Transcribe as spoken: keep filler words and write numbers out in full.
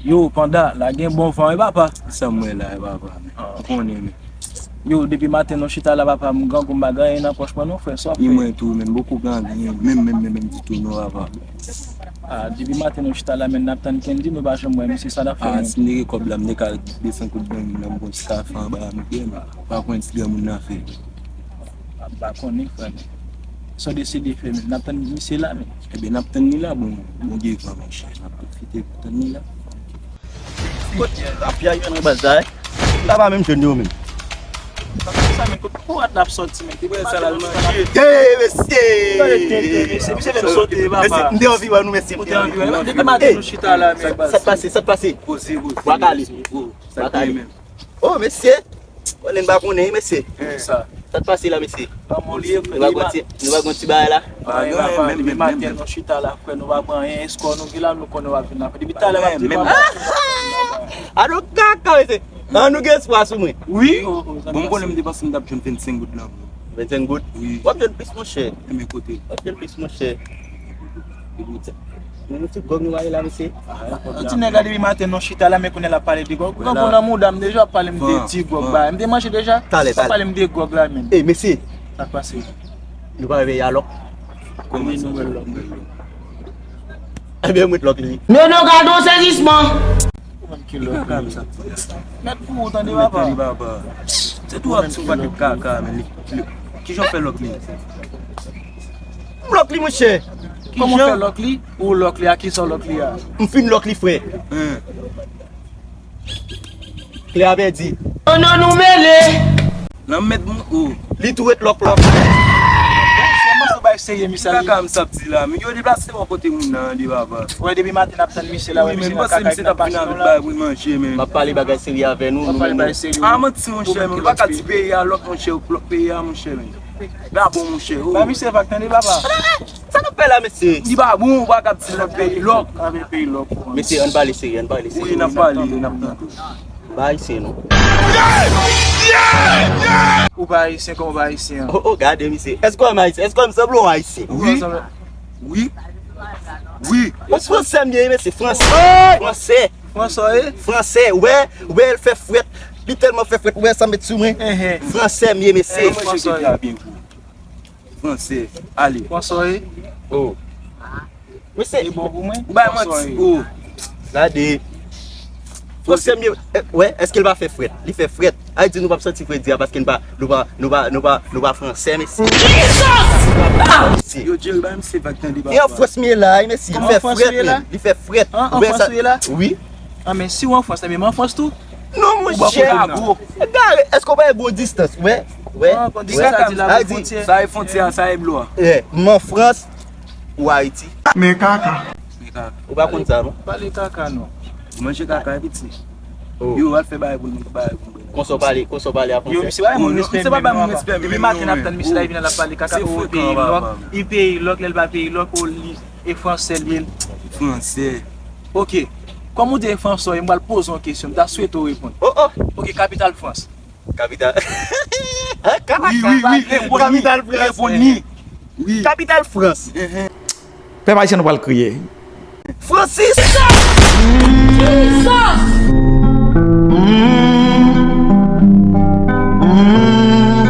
Yo, Panda, la gen bon van, wi, papa. Sa m wè la, wi, papa. Ou konnen, men. Yo, depi maten nou chita la, papa, m grangou, m pa gen anyen nan pòch mwen, non, frè. Sa w ap fè? Ni mwen tou, men m poko gen anyen, menm, menm, menm, menm ditou, non, papa. Ah, depi maten nou chita la, men n ap tann Kendy, nou pa janm wè misye, sa n ap fè, ah, menm? Si m te gen kòb la, m te ka desann kout bwen, m nan m gon ti kafe anba a, m fè, men pa konn ti granmoun nan fè. Ah, m pa konnen, frè, men. Sa w deside fè, men? N ap tann misye la, men. Ebyen, n ap tann li la, bon, bon gen van, monchè. N ap pwofite pou tann li la. Kot rapyay yo nan baz la, eh? Papa menm jwenn yo menm. Sa men, kot, kot n ap sòti, men? Ki bwè sa l al manje? Hey, mesye! Tande, tande, tande, mesye, misye fè m sote, papa. Mesye, m te anvi wè nou, mesye. Ou te anvi wè nou? Depi maten nou chita la, men, baz. Sa k pase, sa k pase? Poze, poze. Bwa kale. Bwa kale. Oh, mesye! Konnen n pa konnen, mesye. Sa. Sa k pase la, mesye? Kòman w ye, frè? Nou pa gon ti, nou pa gon ti bagay la? Pa gen anyen, papa, depi maten nou chita la, frè, nou pa pran anyen, eskò nou gen la, nou konnen w ap vin la. Depi talè m ap di, papa. A nou kaka, mesye. An nou gen espwa sou mwen. Wi. Bon, m konnen m te panse m t ap jwenn vennsenk goud lan. Vennsenk goud? Wi. W ap jwenn plis, monchè. Enben kote? W ap jwenn plis, monchè. Yon ti gwòg nou ale la, mesye. Yon ti nèg la depi maten nou chita la, men kounye a l ap pale de gwòg. Gwòg ou nan mouda m deja, w ap pale m de ti gwòg ba. M te manje deja. Talè, talè. W ap pale m de gwòg la menm. Ey, mesye. Sa k pase? Nou pa veye a lòk. Kòman sa? Ebyen, m met lòk li. Nono, gade yon sezisman. Ou menm ki lòk li. Mèt pou ou, tande, papa. Se tou ap sou pakèt kaka, men li, li, kijan w fè lòk li? M lòk li, monchè. Kòman w fè lòk li? Ou lòk li, a kisa w lòk li a? M fin lòk li, frè. Klè a pèdi. Oh non, nou mele. Nan m met m, oh. Li tou ret lòk lòk. Sèlman se bay serye, misye. Kaka m sa ap di la, men yo deplase bò kote moun nan, de papa. Wè, depi maten n ap tann misye la, wè, misye nan kaka, misye t ap vin avèk bagay pou manje, men. M ap pale bagay serye avè nou, nou menm. M ap pale bagay serye. Ah, manti, monchè, men. Ou pa ka di peyi a lòk, monchè, ou lòk peyi a, monchè, men. Gabon, monchè, oh. Ba misye vag, tande, papa. Sa n ap fè la, mesye? Li pa bon, ou pa ka di lòk peyi lòk. Avè peyi lòk. Mesye, ann pale serye, ann pale serye. Wi, n ap pale, n ap tande. M pa ayisyen, non. Ou pa ayisyen, kòman ou pa ayisyen an? Oh, oh, gade, misye. Èske w ayisyen? Èske m sanble yon ayisyen? Wi. Wi. Wi. Yon fransè m ye, mesye. Fransè. Fransè. Fransè, eh? Fransè, wè, wè, l fè frèt. Li tèlman fè frèt, wè, sa met sou mwen. Fransè m ye, mesye. Fransè. Fransè, ale. Fransè, eh? Oh. Mesye, ou bay manti, oh. Gade. Fransè m ye, eh, wè, èske l pa fè frèt? Li fè frèt. Ayiti, nou p ap santi fredi a paske nou pa, nou pa, nou pa, nou pa, nou pa fransè, mesye. Yo, Jerry, bay misye vag, tande, papa. E an Frans m ye la, mesye. Li fè frèt, men. Li fè frèt. An Frans ou ye la? Wi. Ah, men si w an Frans, ebyen m an Frans tou. Non, monchè. Gade, èske w pa wè gon distans? Wè, wè. Sa e fwontyè a, sa e blo a. M an Frans, ou Ayiti. Men kaka. Ou pa konn sa, non? Pale kaka, non. Ou manje kaka, piti. Yo, al fè bagay pou nou, bagay pou nou. Konsa w pale, konsa w pale a fransè. Yo, misye pa bay moun respè menm, non, papa. Depi maten n ap tann misye la, li vin la, l ap pale kaka, oh, peyi lòk, li peyi lòk, lè l pa peyi lòk, oh, li e fransè l ye. Fransè. Ok. Kòm ou di e fransè, m pral poze w yon kesyon, m ta swete w reponn. Oh, oh. Ok, kapital Frans. Kapital. Wi, wi, wi, reponn li. Kapital Frans. Reponn li. Wi. Kapital Frans. Pèp ayisyen, nou pral kriye. Francis!